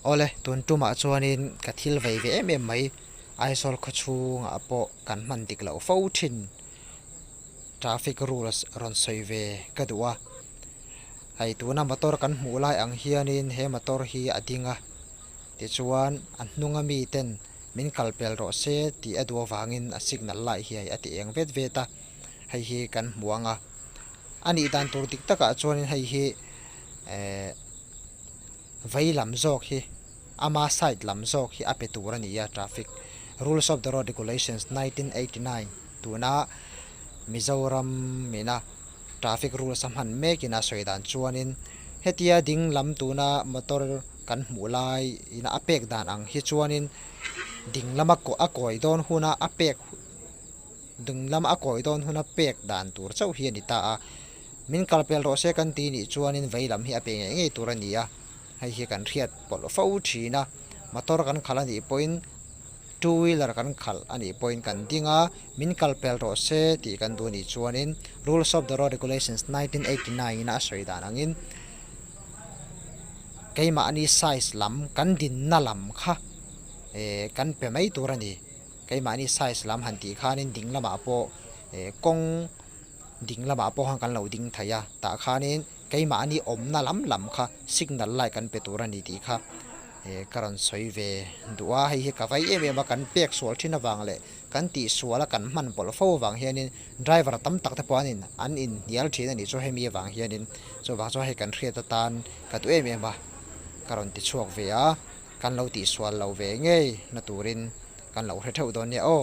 Awle, tun tumah chuanin ka thil vei ve em em mai, Aizawl khawchhungah pawh kan hman dik loh fo thin traffic rules rawn sawi ve ka duh a. Hei tuna motor kan hmuh lai ang hianin he motor hi a ding a, tichuan a hnunga miten min kal pel rawh se tih a duh avangin a signal light hi a ti eng vet vet a, hei hi kan hmu ang a. A nih dan tur dik takah chuanin hei hi eh. Vei lam zawk hi ama side lam zawk hi a pe tur a ni a, Traffic Rules of the Road Regulations 1989 tuna Mizoram ina traffic rules a hman mekin a sawi dan chuanin hetia ding lam tuna motor kan hmuh lai ina a pek dan ang hi chuanin ding lama a kawi dawn huna a pek Ding lama a kawi dawn huna pek dan tur chauh hi a ni ta a, min kal pel rawh se kan ti nih chuanin vei lam hi a pe ngei ngei tur a ni a, hei hi kan hriat pawlh fo thin a, motor kan khalh a nih pawhin two wheeler kan khalh a nih pawhin kan ding a, min kal pel rawh se tih kan duh nih chuanin Rules of the Road Regulations 1989 ina a sawi dan angin keimahni size lam kan dinna lam kha eh kan pe mai tur a ni. Keimahni size lam han tih khanin ding lamah pawh eh kawng ding lamah pawh khan kan lo ding thei a, tah khanin keimahni awmna lam lam kha signal light kan pe tur a ni tih kha eh ka rawn sawi ve duh a, hei hi ka vai em em a kan pek sual thin avang leh kan tih sual a kan hman pawlh fo avang hianin driver tam tak te pawh an in an inhnial thin a nih chu hemi avang hianin chuvang chuan hei kan hriat atan ka duh em em a ka rawn ti chhuak ve a. Kan lo tihsual lo ve ngei na turin kan lo hre theuh dawn nia aw.